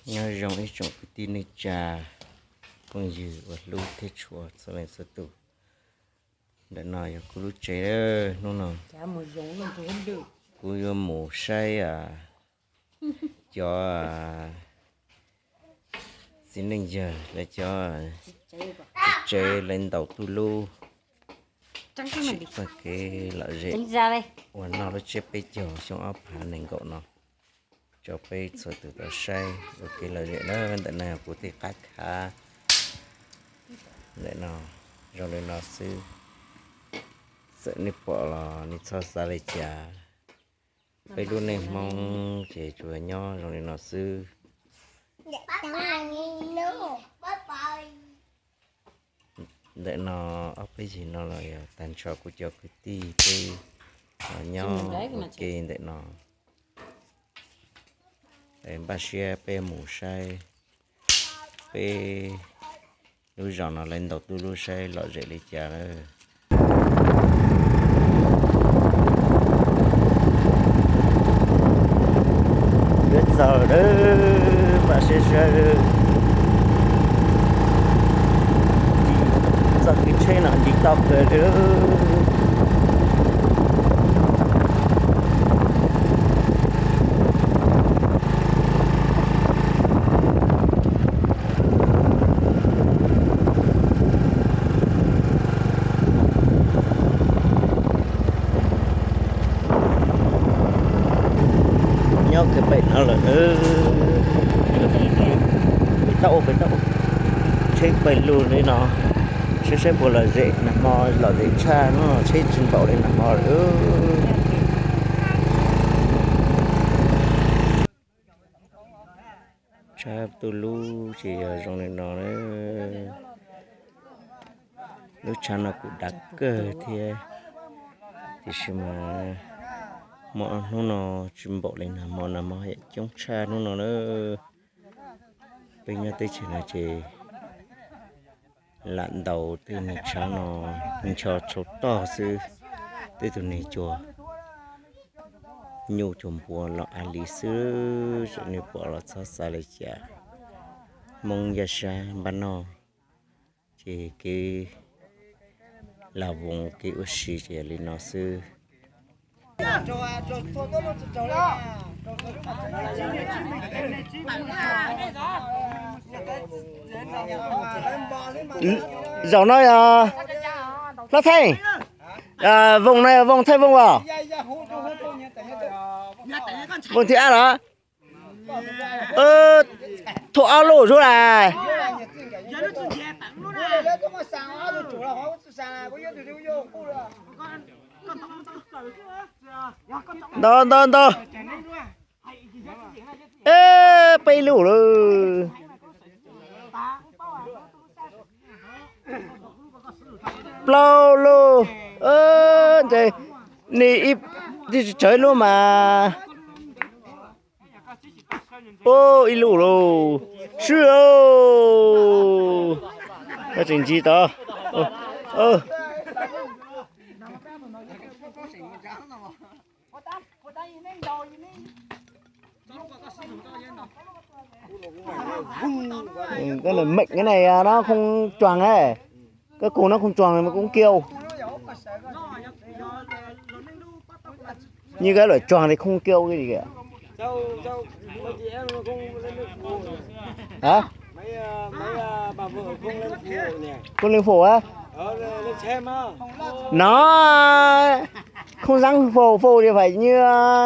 Nyob zoo ib tsoom kwv tij neej tsa, phooj ywg uas hlub thiab tshua txhua leej txhua tus. Ntawm no yog kuv lub tsev. Hnub no kuv yuav mus saib cov txiv neej yawg lawv cov tsev lawv ntaus tuj lub, sim txoj kev lom zem uas noj lub tsiab peb caug xyoo ob phav nees nkaum no rau peb txhua tus tau saib ua kev lom zem na. Ntawm no kuv tej qab khav ntawm no zoo li no xwb. Txawm nej pom los nej txhob xav li cas. Peb lub neej Hmoob ces tsuas nyob zoo li no xwb. Ntawm no ob peb yig no los yog tag nrho kuv cov kwv tij peb los nyob ua ke ntawm no. Npaj siab peb mus saib peb lub zos no lawv ntaus tuj lub saib lom zem li cas lawm. Yuav txog lawm, npaj siab saib. Txoj kev tsheb no nce toj kawg li. Nyob kiag pem no lawm. Pem tau, pem tau. Tsheb pawg lug li no, saib saib puas lom zem, nag hmo lom zem tshaj no, tsheb tsis npaum li nag hmo lawm. Tshab tuj lub ces yog zoo li no na. Lub tshav no kuj dav kawg thiab, tiam sis mas hmo hnub no tsis npaum li nag hmo, nag hmo yam coob tshaj hnub no na. Peb nyob teb chaws no ces lam ntaus tej niag tshav no ncho tshau toj xwb, tej tus niag cua nyuj cua npua los a li xwb, tseem nej pom los txhob xav li cas. Hmoob yaj sab npaj noj, ces kev lam voos kev ua si ces yog li no xwb. Zaum no yog hlob Theej, voos no yog voos Theej voos os. Voos thib ab los? Thauj ob lub zuj las. Ntau ntau ntau. Peb lub lawm. Plaub lub. Ntshe nws ib, tsawg lub mas. Ib lub lauj. Swb lauj. Koj tseem ntsis tod. Cái này mệt cái này nó không choàng ấy. Cái cù nó không choàng thì nó cũng kêu. Như cái loại choàng thì không kêu cái gì cả. Hả? Không lên phủ á? Nó không dám phủ, phủ thì phải như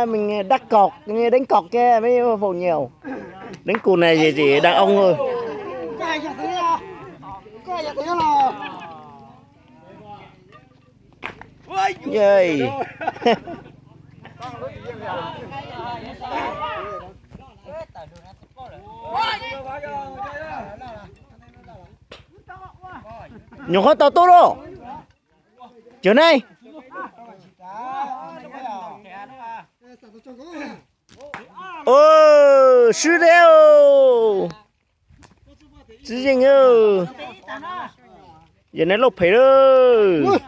mình đắp cọc, như đánh cọc kia mới phủ nhiều. Đánh cù này thì chỉ đàn ông thôi. Yei. Nyuam qhuav tau tuaj lauj. Cov nej. Swb deb. Tsis yeej. Yog nej lauj phem lawm.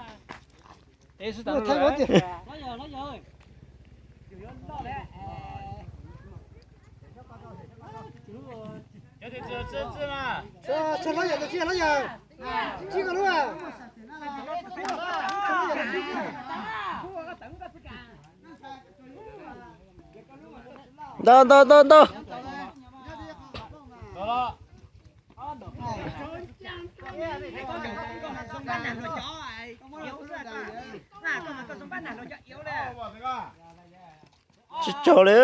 Ntau, ntau, ntau, ntau. Tsis tsaug li.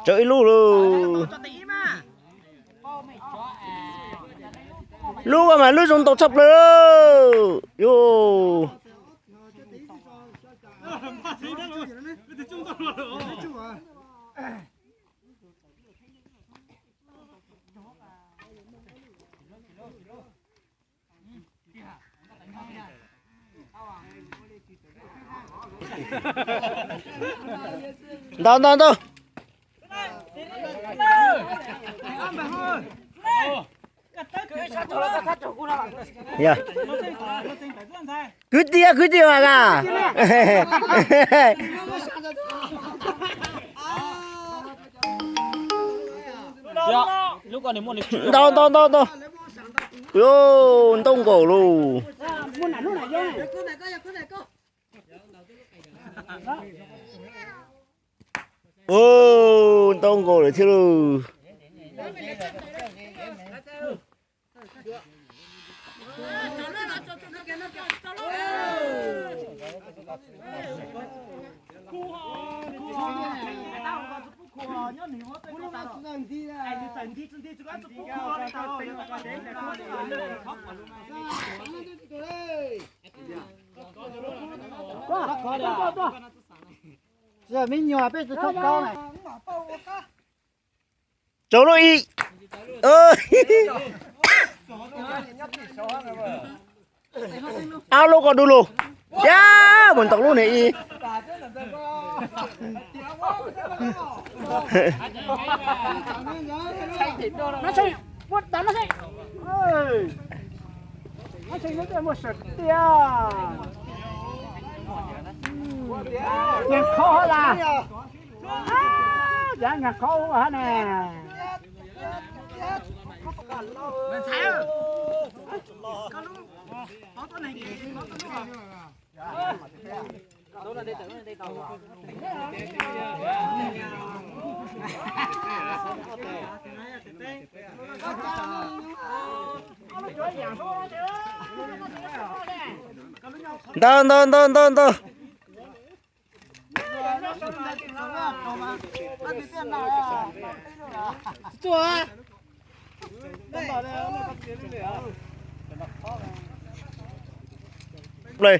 Tsaug ib lub lauj. Lub mas lub zoo ntau tshaj plaws lauj. Yus. Ntau, ntau, ntau. Kwv tij, kwv tij mas ka. Ntau, ntau, ntau, ntau. Ntau nkaus lauj. Ntau nkaus lawm thiab lauj. Me nyuam peb tsis txhob kaub na. Tsaus lub ib. Ab lub ko du lug. Yab, mus ntau lub niag ib. Nyag qhov las, nyag qhov ua hab ne. Ntau, ntau, ntau, ntau, ntau. Play.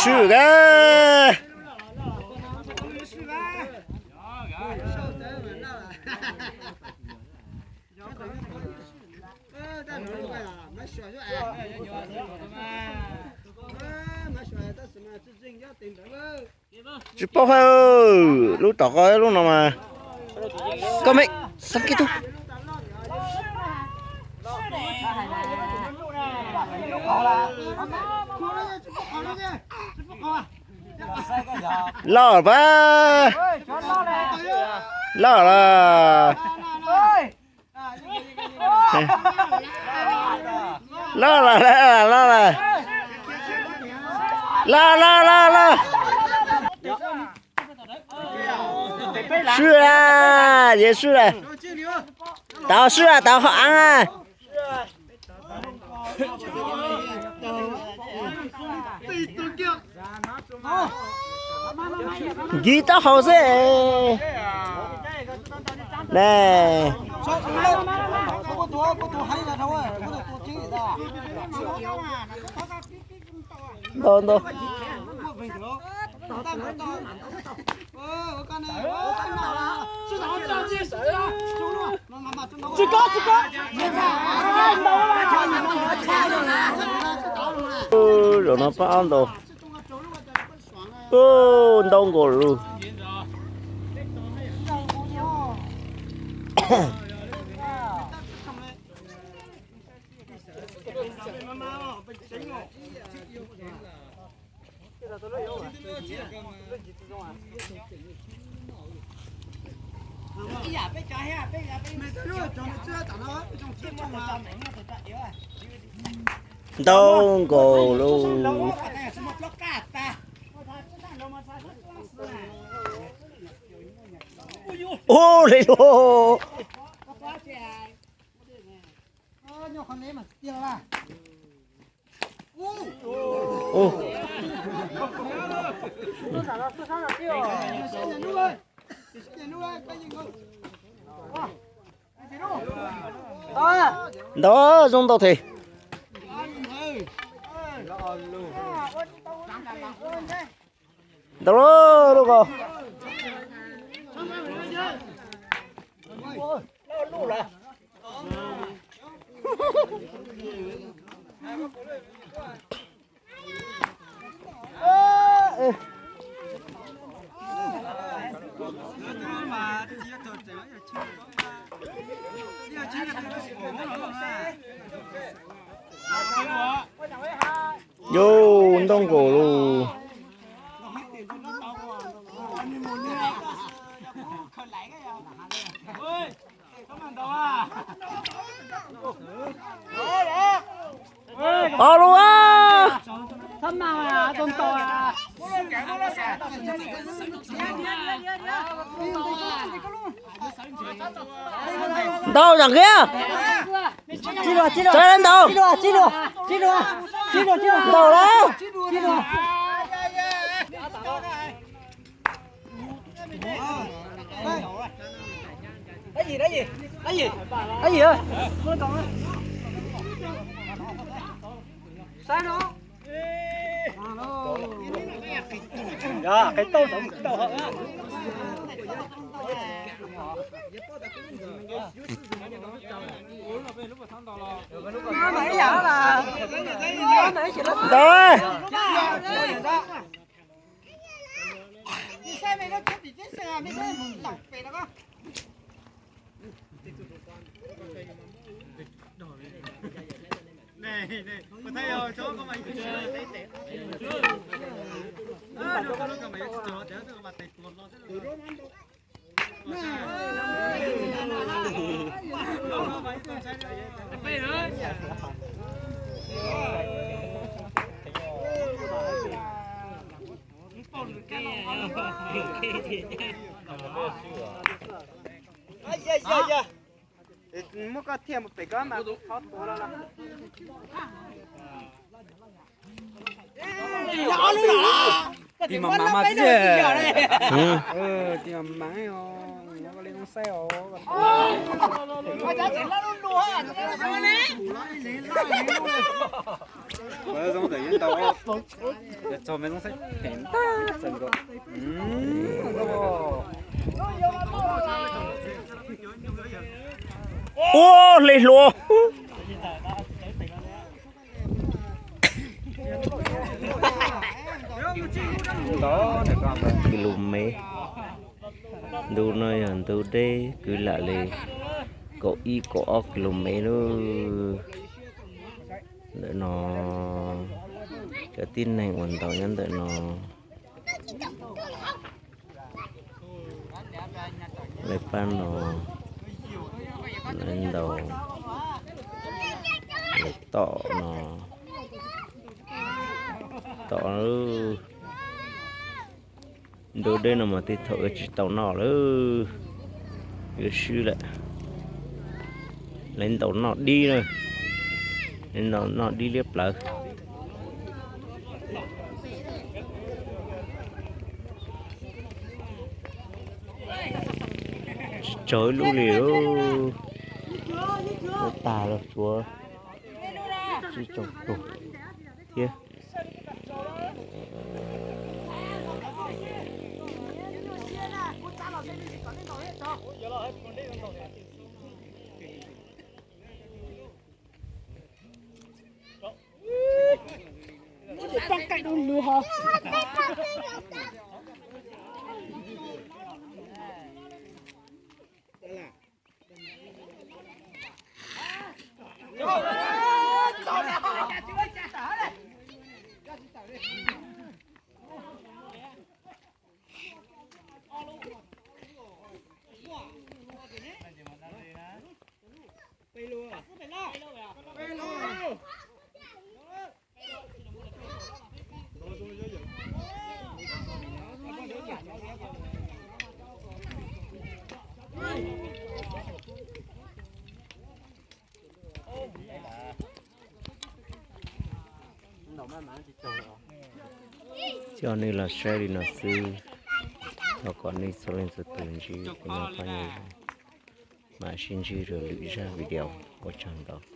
Swm a. Tsis paub hab, lub tom ko lub no mas. Koj me xab kib tug. Loj pab. Loj los. Loj los, loj los. Loj, loj, loj, loj. Swb lawm, yog swb lawm. Tau swb lawm, tau hauv av. Nkiv taub hau xwb. Ne. Ntau, ntau. Zaum no pab ob ntau. Ub, ntau nkaus lus. Ntau nkaus lus. Ub, le lus. Ub. Ntau, zoo ntau thiab. Ntau lub, lub ko. Yus ntau nkaus lus. Ob lub a. Ntau yam nkiag. Tsis dua, tsis dua, tsis dua, tsis dua, tsis dua, tsis dua, tsis dua. Ntau lawm. Ntau. Muab koj thiaj mus pem koj mas kuv thov tuav los los. Tis mas mas mas tib. Tis mas mas os, muab koj li zoo saib os. Zoo ntawm yeej ntau, txog me zoo saib phem ntag txawm nkaus. Ua hle hluas. Kis lus mev. Ntu no yog ntu deb kwv lam li kaum ib kaum ob kis lus mev lub. Ntawm no cov tib neeg uas ntaus nyob ntawm no lawv pab no, lawv ntaus, lawv tom no, tom lawm. Ntu deb no mas tej thaum yuav tsis tau noj lawm, yuav swb lawm. Lawv ntaus noj dib na, lawv ntaus noj dib liab plawv. Tsis tsawg ib lub li, tag los tsuav tsib caug tus thiab. Tab kaim rau lwm hov. Coj nej los saib li no xwb, thov kom nej txhua leej txhua tus ntsib kev noj qab nyob zoo, mam sib ntsib rau lwm zaj video. Ua tsaug ntau.